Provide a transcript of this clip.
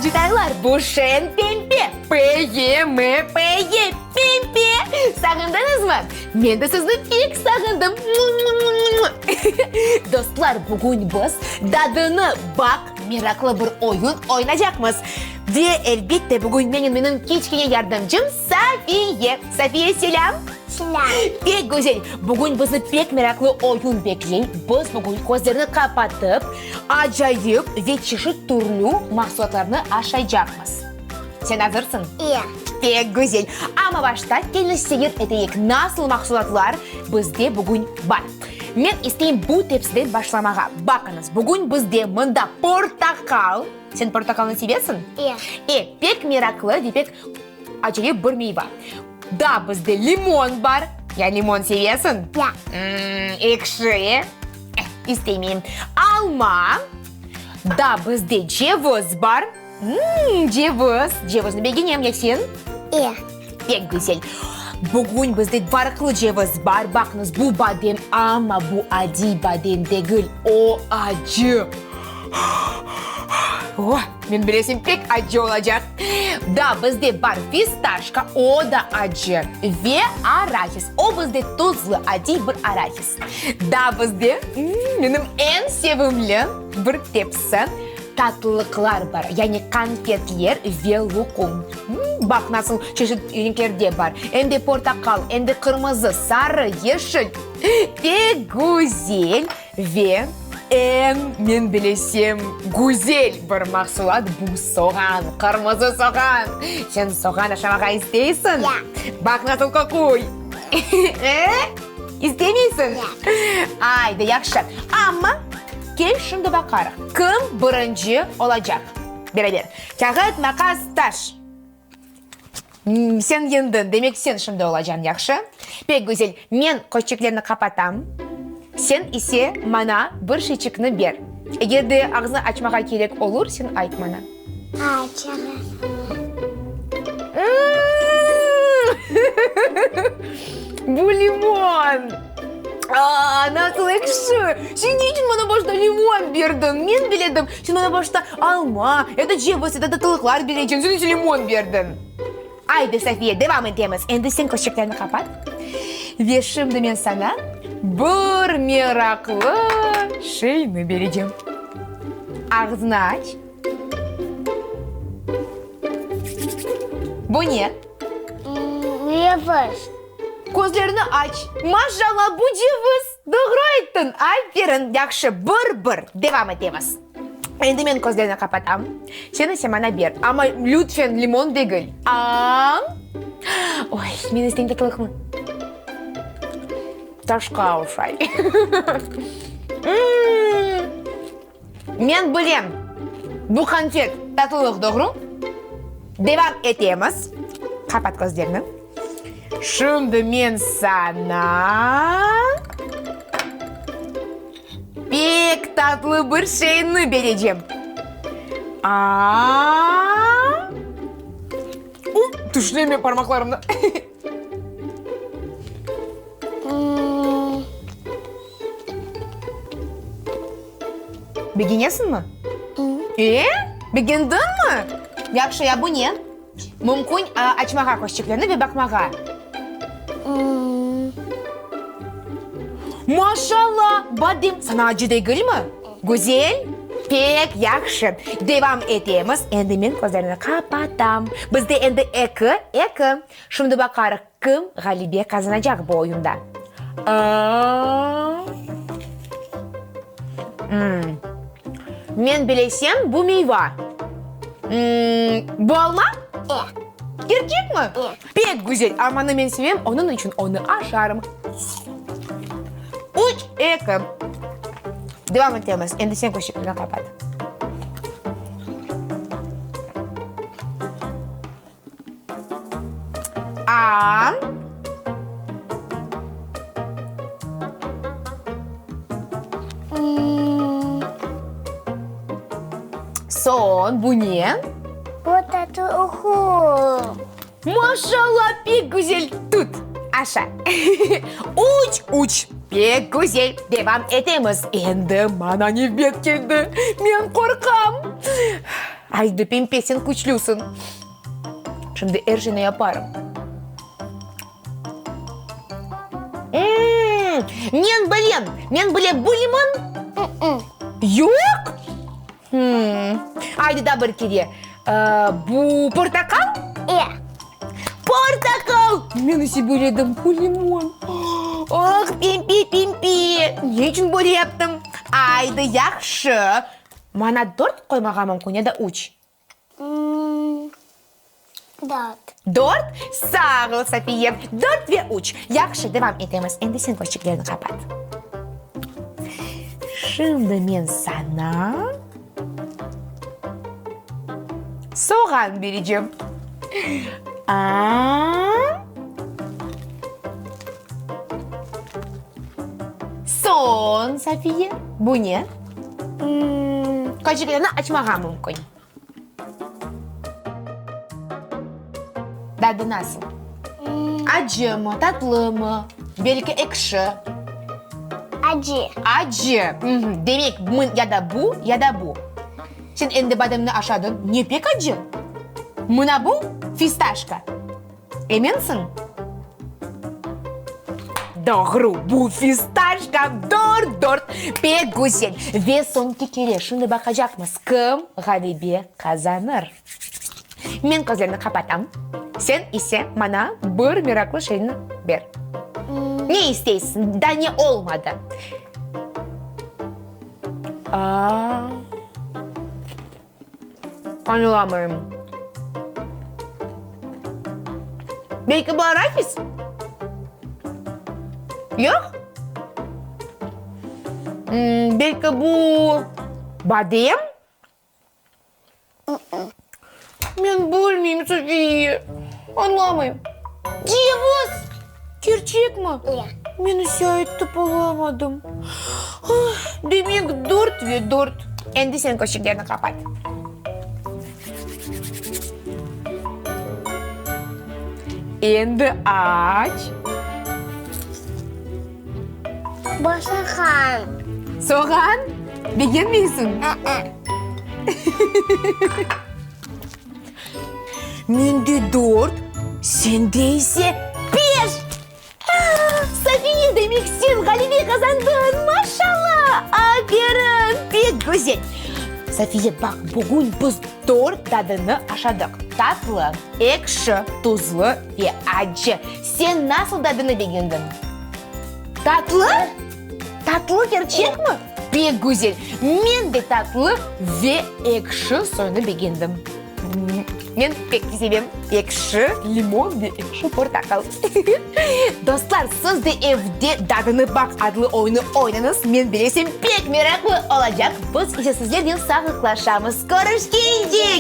Oyuncıtaylar, bu şen pempe, P-E-M-P-E, pempe! Sağındıñızmı? Men de sizni pek sağındım! Dostlar, bugün biz Dadını baq meraqlı bir oyun oynacaqmız. Ve, elbette, bugün menim menim kiçkene yardımcım Safiye. Safiye, selâm! Selâm! Pek güzel! Bugün bizni pek meraqlı oyun bekley. Biz bugün közlerni qapatıp, acayip ve çeşit türlü mahsulatlarnı aşaycaqmız. Sen azırsıñ? İye. Pek güzel! Amma başta keliñiz seyir eteyik, nasıl mahsulatlar bizde bugün bar. Men isteyim bu tepsiden başlamağa. Baqıñız, bugün bizde mında portaqal. Sen portaqalnı sevesiñ? İye. E, pek meraqlı ve pek acayip bir meyva. Daa bizde limon bar. Ya limon sevesiñ? Ya. Ekşi, e? İstemeyim. Alma. Daa bizde ceviz bar. Ceviz. Cevizni begenem, ya sen? E. Pek güzel. Bugün bizde farqlı ceviz bar. Baqıñız, bu badem, amma bu adiy badem degil, o acı. Oh, men bilesem, pek acı olacaq. Daa bizde bar fistaşka, o da acı. Ve arahis, o bizde tuzlu, adiy bir arahis. Daa bizde, menim eñ sevimli bir tepsi tatlılıqlar bar, yani qanfetler ve luqum. Baq, nasıl çeşit renklerde bar, em de portaqal, em de qırmızı, sarı, yeşil. Pek güzel ve eñ, men bilesem, güzel bir mahsulat bu soğan, qırmızı soğan. Sen soğan aşamağa isteysiñ? Ya. Baq, nasıl qoquy. E? İstemeysiñ? Ya. Aydı, yahşı. Amma kel şimdi baqarıq, kim birinci olacaq? Beraber. Kâğıt, maqas, taş. Sen yendiñ, demek sen şimdi olacañ, yahşı? Pek güzel. Men közçiklerni qapatam, sen ise maña bir şeyçikni ber. Eger de ağzını açmağa kerek olur, sen ayt maña. Aç ağzını. Bu limon! Aa, nasıl ekşi! Sen ne içün maña başta limon berdiñ? Men biledim, sen maña başta alma, ya da ceviz, ya da tatlılıqlar bereceñ, sen ise limon berdiñ. Aydı, Safiye, devam etemiz. Endi sen közçiklerni qapat. Ve şimdi men saña bir meraqlı şeyni berecem. Ağzını aç. Bu ne? Ceviz. Közlerini aç. Maşallah, bu ceviz! Doğru ayttıñ, aferin! Yahşı, bir-bir, devam etemiz. Endi men közlerini qapatam, sen ise maña ber, amma lütfen limon degil. A-a! Oy, men isteyim tatlılıqnı. Taşqa oşay. Men bilem, bu qanfet tatlılıq, doğru? Devam etemiz. Qapat közlerini. Şimdi men saña pek tatlı bir şeyni berecem. A-a-a! Tüşleme parmaqlarımnı. Begenesiñmi? E, begendiñmi? Yahşı, ya bu ne? Mümkün açmağa közçiklerni ve baqmağa. Maşallah, badem saña acı degilmi? Güzel, pek yahşı. Devam etemiz. Endi men közlerimni qapatam. Bizde endi eki, eki. Şimdi baqarıq, kim ğalebe qazanacaq bu oyunda. Men bilesem, bu meyva. Bu alma? Kerçekmi? Pek güzel. Almanı men sevem, onıñ içün onı aşarım. Üç, eki. Devam etemiz. Endi sen köşekni qapat. A. Soñ, bu ne? Bu tatlı uhu. Maşallah, pek güzel. Tut, aşa. Üç, üç. Pek güzel. Devam etemiz. Endi maña nevbet keldi. Men qorqam. Aydı, Pempe, sen küçlüsiñ. Şimdi er şeyni yaparım. Mmm, men bilem, men bilem, bu limon? Yoq? Hmm, aydı daa bir kere. Bu portaqal? E. Portaqal! Men ise böyle bu limon. Ah, Pempe, Pempe, ne içün böyle yaptıñ? Aydı, yahşı. Maña dört qoymağa mümkün ya da üç? Dört. Dört? Sağ ol, Safiye. Dört ve üç. Yahşı, devam etemiz. Endi sen közçiklerini qapat. Şimdi men saña soğan berecem. A. Soñ, Safiye, bu ne? Közçiklerini açmağa mümkün. Tadı nasıl? Acımı, tatlımı, belki ekşi? Acı. Acı. Demek, ya da bu, ya da bu. Sen endi bademni aşadıñ, ne pek acı? Mına bu fistaşka. Eminsiñ? Doğru, bu fistaşka, dört, dört, pek güzel. Ve soñki kere şimdi baqacaqmız, kim ğalebe qazanır. Men közlerimni qapatam, sen ise maña bir meraqlı şeyni ber. Ne isteysiñ? Daa ne olmadı? Aa! Añlamayım. Belki bu arahis? Yoq? Belki bu badem? Men bilmeyim, Sofiye. Añlamayım. Ceviz! Kerçekmi? Men ise aytıp olamadım. Demek, dört ve dört. Endi sen köşeklerni qapat. Endi aç. Bu soğan. Soğan? Begenmeysiñ? Mende dört, sende ise beş! Safiye, demek sen ğalebe qazandıñ! Maşallah! Aferin! Pek güzel! Safiye, baq, bugün biz dört tadını aşadıq, tatlı, ekşi, tuzlu ve acı. Sen nasıl tadını begendiñ? Tatlı? Tatlı kerçekmi? Pek güzel! Men de tatlı ve ekşi soyunı begendim. Men pek sevem ekşi limon ve ekşi portaqal. Dostlar, siz de evde Dadını baq adlı oyunı oynañız, men bilesem, pek meraqlı olacaq. Biz ise sizlernen sağlıqlaşamız. Körüşkence!